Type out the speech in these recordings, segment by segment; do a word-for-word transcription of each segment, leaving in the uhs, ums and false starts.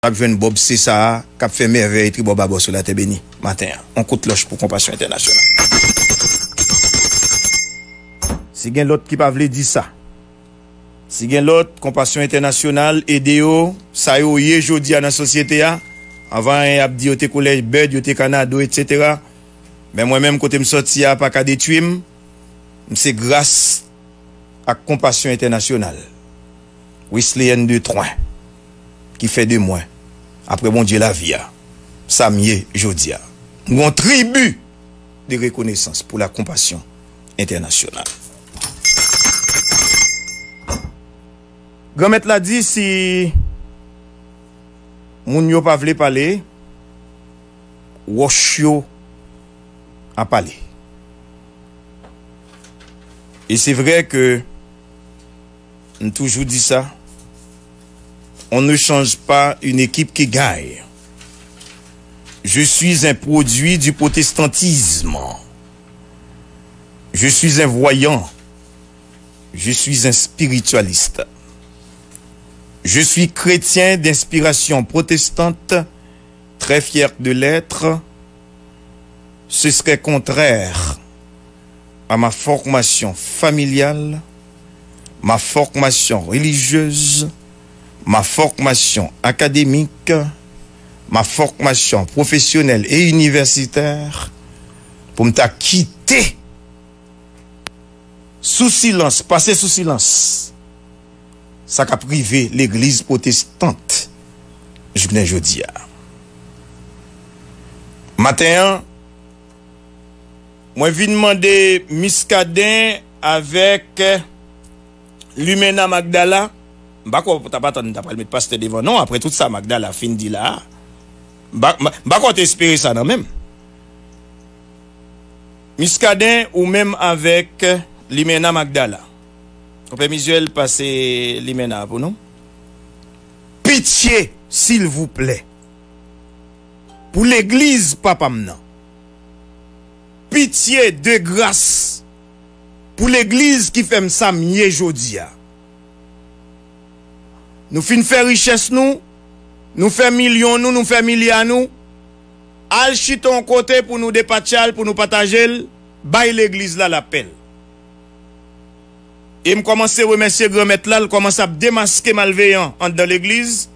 ap jwenn bòb se sa a k ap fè mèvèy tribò babò sou latè beni maten an. On kout klòch pou Konpasyon Entènasyonal. Si gen lòt ki pa vle di sa, si gen lòt, Konpasyon Entènasyonal ede yo, sa yo ye jodi a nan sosyete a. Anvan y ap di yo te kolèj Bèd, yo te Kanado, etsetera. Men mwen menm, kote m sòti a pa ka detwi m. M se gras ak Konpasyon Entènasyonal, Wesleyèn de Twen, ki fè de mwen, apre Bondye lavi a, sa m ye jodi a. M gon tribi de rekonesans pou la Konpasyon Entènasyonal. Granmèt la di, si moun yo pa vle pale, wòch yo a pale. E se vre ke m toujou di sa, on ne change pas une équipe qui gagne. Je suis un produit du protestantisme. Je suis un voyant. Je suis un spiritualiste. Je suis chrétien d'inspiration protestante, très fier de l'être. Ce serait contraire à ma formation familiale, ma formation religieuse, ma formation académique, ma formation professionnelle et universitaire, pou m ta kite sou silans, pase sou silans sa k ap rive legliz pwotestant jounen jodi a. Maten an, mwen vin mande Muscadin avèk Limena Magdala. M pa kwè w t ap atann m ta pral met pastè devan non, apre tout sa Magdala fin di la a. M pa, m pa, m pa kwè w te espere sa nan men m. Muscadin, ou menm avèk Limena Magdala. Konpè Mizyèl, pase Limena pou nou. Pitye, silvouplè. Pou legliz papa m nan. Pitye, de gras. Pou legliz ki fè m sa m ye jodi a. Nou fin fè richès nou, nou fè milyon nou, nou fè milya nou. Al chita yon kote pou nou depatche l, pou nou pataje l, bay legliz la lapè l. E m kòmanse remèsye Granmèt la, l kòmanse ap demaske malveyan anndan legliz.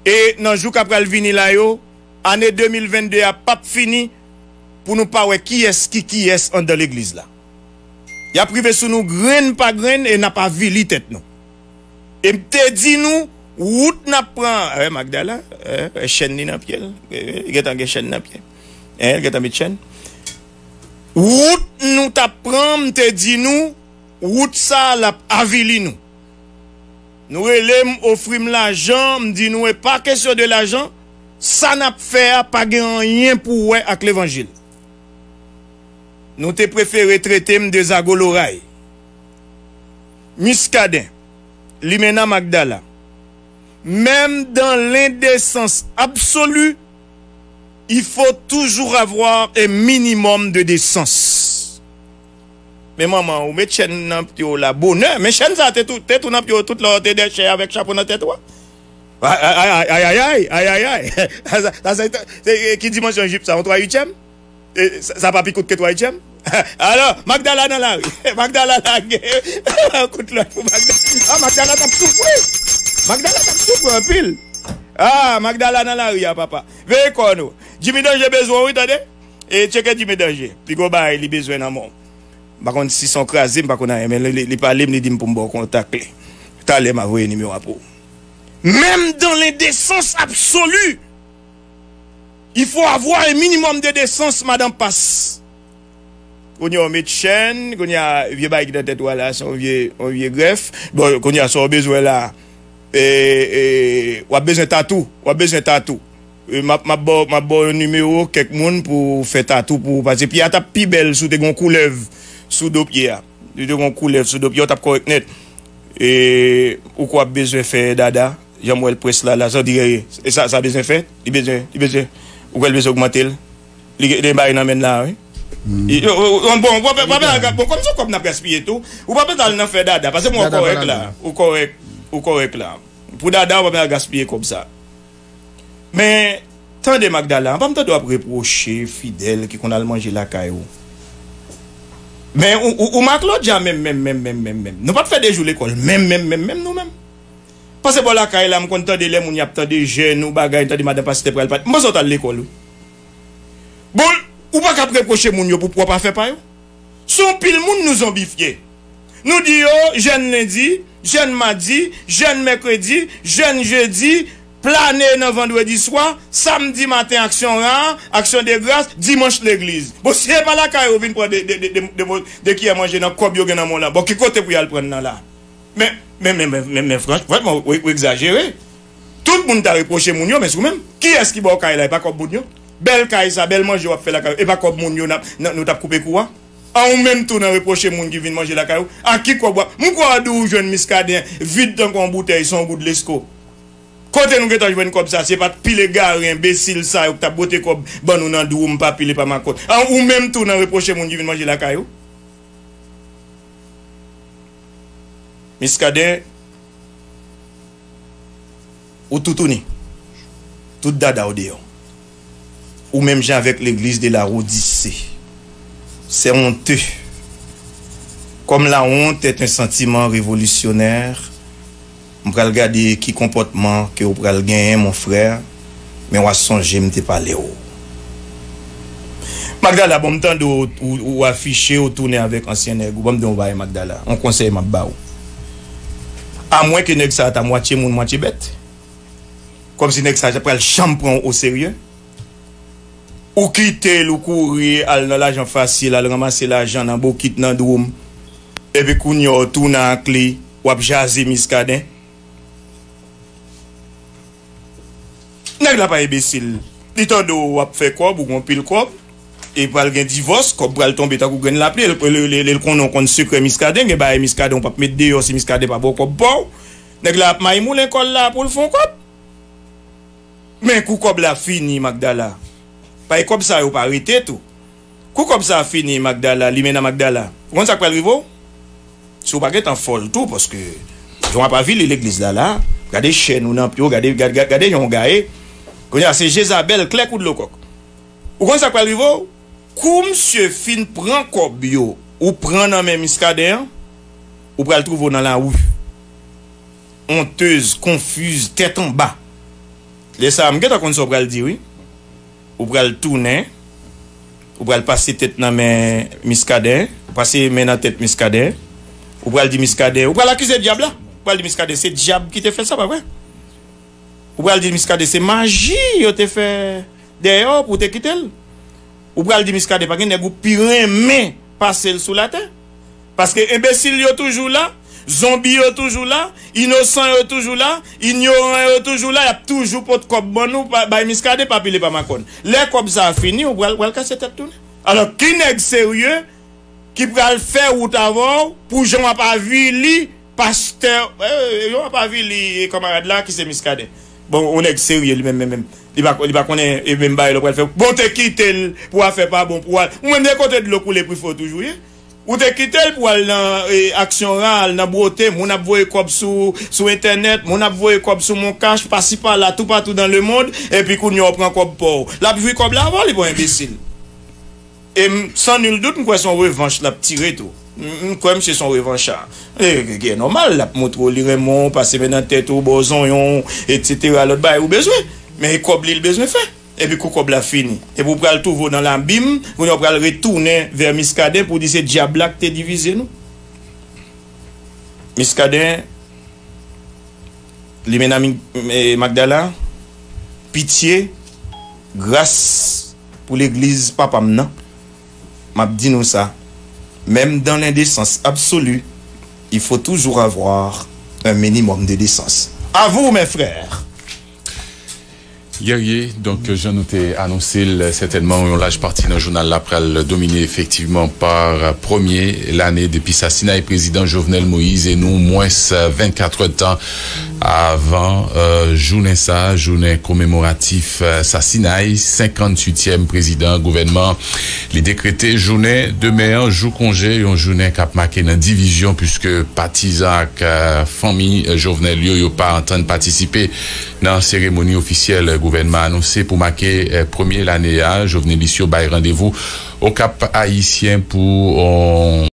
E nan jou k ap pral vini la yo, ane de mil vennde a p ap fini pou nou pa wè kiyès ki kiyès anndan legliz la. Y ap rive sou nou grenn pa grenn e n ap avili tèt nou. E m te di nou, wout n ap pran, eh, Magdala, eh, chèn li nan pye l, eh, li gentan gen chèn nan pye, eh, li gentan met chèn. Wout nou t ap pran, m te di nou, wout sa a, l ap avili nou. Nou rele m, ofri m lajan, m di nou, e pa kesyon de lajan, sa n ap fè a pa gen anyen pou wè ak levanjil. Nou te prefere trete m de zagoloray. Muscadin, Limena Magdala, même dans l'indécence absolue, il faut toujours avoir un minimum de décence. Men manman, ou met chèn nan pye w la bonè. Men chèn sa te tou, te tou nan pye w tout lè w te dèchè avèk chapo nan tèt ou a. Ay, ay, ay, ay, ay, ay, ay, ay, ay. Sa, sa, sa, se, ki dimansyon jip sa? Yon twa uityèm? E, sa, sa pa pi kout ke twa uityèm? Alò, Magdala nan lari. Magdala lage. Kout lòt pou Magdala. Ah, Magdala t ap soufri. Magdala t ap soufri anpil. Ah, Magdala nan lari a, papa. Veye kò nou. Jimmy Danje bezwen w, wi, tande. E tcheke Jimmy Danje. Pi gwo bagay li bezwen nan men w. M pa konn si se yon kraze, m pa konn anyen, men li, li, li pale m, li di m pou m ba w kontak li. Talè m a voye nimewo a pou ou. Même dans l'indécence absolue, il faut avoir un minimum de décence, Madan Pas. Kounye a w met chèn, kounye a vye bagay ki nan tèt ou a la, se yon vye, yon vye grèf. Bon, kounye a sa w bezwen la, e, e, w ap bezwen tatou, w ap bezwen tatou. E, m ap, m ap ba w, m ap ba w yon nimewo kèk moun pou fè tatou pou ou, paske pye a t ap pi bèl si w te gen yon koulèv sou do pye a. Si w te gen yon koulèv sou do pye a, w t ap kòrèk nèt. E, ou kwè w ap bezwen fè dada, jan m wè l près la, la, sa w di, e, e sa, sa bezwen fè? Li bezwen, li bezwen, ou kwè l bezwen ogmante l? Li gen, li gen bagay nan men l la, wi. Li, o, o, o, bon, w pa, pa, pa, bon, kòm se kòb n ap gaspiye tou, ou pa bezwen al nan fè dada, paske mwen w kòrèk la, ou kòrèk, ou kòrèk la. Pou dada, w pa bezwen al gaspiye kòb sa. Men, tande Magdala, an pa m tande w ap repwoche Fidel ki konn al manje lakay ou. Men ou, ou, ou Marc Claudia menm, menm, menm, menm, menm, menm. Nou pa t fè de jou lekòl, menm, menm, menm, menm nou menm. Pase bò lakay la, m konn tande lè moun y ap tande jèn ou bagay, tande madan pastè pral pati. M panse w t al lekòl, wi. Bon, ou pa ka ap repwoche moun yo pou pwòp afè pa yo. Se yon pil moun nou zonbifye. Nou di yo, jèn lendi, jèn madi, jèn mèkredi, jèn jedi, plane nan vandredi swa, samdi maten aksyon ra, aksyon de gras, dimanch legliz. Bon, si se pa lakay yo vin pran de, de, de, de, de, de kiyè manje nan kòb yo gen nan men w la, bon, ki kote pou y al pran l nan la? Men, men, men, men, men, men franch, vrèman, ou, ou egzajere. Tout moun ta repwoche moun yo, men se ou menm. Kiyès ki ba w kay la, e pa kòb moun yo? Bèl kay sa, bèl manje w ap fè lakay, e pa kòb moun yo n ap, n, nou t ap koupe kou a? An ou menm tou nan repwoche moun ki vin manje lakay ou? A ki kòb w ap, m kwè w di w jwenn Miskaden vid tankou yon boutèy, se yon goud lesko. Kote nou gentan jwenn kòb sa? Se pa t pil egare, enbesil sa yo k t ap bwote kòb ban nou nan dwou, m pa pile pa makòt. An ou menm tou nan repwoche moun ki vin manje lakay ou? Miskaden, ou toutouni. Tout dada w deyò. Ou menm jan avèk legliz de la Rodise. C'est honteux. Comme la honte est un sentiment révolutionnaire, m pral gade ki konpòtman ke ou pral genyen, mon frère, men w a sonje m te pale w. Magdala, bon, m tande w, ou, ou afiche, ou tounen avèk ansyen nèg ou. Ban m di w yon bagay, Magdala. Yon konsèy m ap ba w. Amwen ke nèg sa a ta mwatye moun, mwatye bèt. Kòmsi nèg sa a pral janm pran w oserye. Ou kite l, ou kouri al nan lajan fasil, al ranmase lajan nan bokit, nan dwou. Epi kounye a, w tounen ak li, w ap jaze Miskaden. Nèg la pa enbesil. Li tande w ap fè kòb, ou gen yon pil kòb. E pral gen divòs, kòb pral tonbe tankou grenn lapli. L, l, l, l, l konnen w konn sekrè Miskaden, gen bagay Miskaden ou p ap met deyò si Miskaden pa ba w kòb pa w. Nèg la ap may moulen kò l la pou l fè yon kòb. Men kou kòb la fini, Magdala. Paske kòb sa yo pa rete tou. Kou kòb sa fini, Magdala, Limena Magdala. Ou konn sa k pral rive w? Si w pa gentan fòl tou, paske jan w ap avili legliz la, la, gade chèn ou nan pye w, gade, gade, gade, gade jan w gaye. Kounye a, se Jezabèl, klè kou dlo kòk. Ou konn sa k pral rive w? Kou misye fin pran kòb yo, ou pran nan men Miskaden an, ou pral twouve w nan lari. Onteuse, confuse, tèt anba. Lè sa a, m gentan konn sa w pral di, wi. Ou pral tounen, ou pral pase tèt nan men Miskaden, ou pase men nan tèt Miskaden, ou pral di Miskaden, ou pral akize dyab la. Ou pral di Miskaden se dyab ki te fè sa, pa vre? Ou pral di Miskaden se maji yo te fè dèyè w pou w te kite l. Ou pral di Miskaden pa gen nèg ou pi renmen pase l sou latè. Paske enbesil yo toujou la, zonbi yo toujou la, inosan yo toujou la, inyoran yo toujou la, y ap toujou pot kòb ban nou, pa, bay Miskaden, pa pile pa makòn. Lè kòb sa a fini, ou pral, pral kase tèt tounen. Alò, ki nèg serye ki pral fè wout avè w pou jan w ap avili pastè, eh, jan w ap avili kanmarad la ki se Miskaden? Bon, yon nèg serye li menm, menm, menm. Li pa, li pa konnen, e, menm bagay la w pral fè. Bon, te kite l pou afè pa bon pou al. Ou menm de kote dlo koule pou fè w toujou ye. Ou te kite l pou al nan, e, aksyon ra, al nan bwote, moun ap voye kòb sou, sou entènèt, moun ap voye kòb sou Moncash, pasi pala, toupatou dans le monde, epi kounye a w pran kòb pa w. L ap jwi kòb la avè w, li pa yon enbesil. E m, san nil dout, m kwè se yon revanch l ap tire tou. M, m kwè misye se yon revancha. E, e, e nòmal, l ap montre w li renmen w, pase men nan tèt ou, ba w zonyon, etsetera, lòt bagay ou bezwen. Men e kòb li l bezwen fè. Epi kou kòb la fini. Epi w pral twouve w nan labim, kounye a w pral retounen vè Miskaden pou w di se dyab la k te divize nou. Miskaden, Limena Mi-, e, Magdala, pitye, gras pou legliz papa m nan. M ap di nou sa, même dans l'indécence absolue, il faut toujours avoir un minimum de décence. À vous, mes frères! Guerrier, donk, jan nou te anonse l, sètènman, yon laj pati nan jounal la pral domine efektivman pa premye lane depi sasinay prezidan Jovenel Moïse e nou mwens vennkat èdtan avan, euh, jounen sa, jounen komemoratif, euh, sasinay senkantuityèm prezidan gouvènman. Li dekrete jounen demen an jou konje, yon jounen k ap make nan divizyon, piske patizan ak, euh, fanmi, euh, Jovenel yo, yo pa antann patisipe nan seremoni ofisyèl Gouvènman anonse pou make eh, premye lane a, jovenelis yo bay randevou Okap Ayisyen pou yon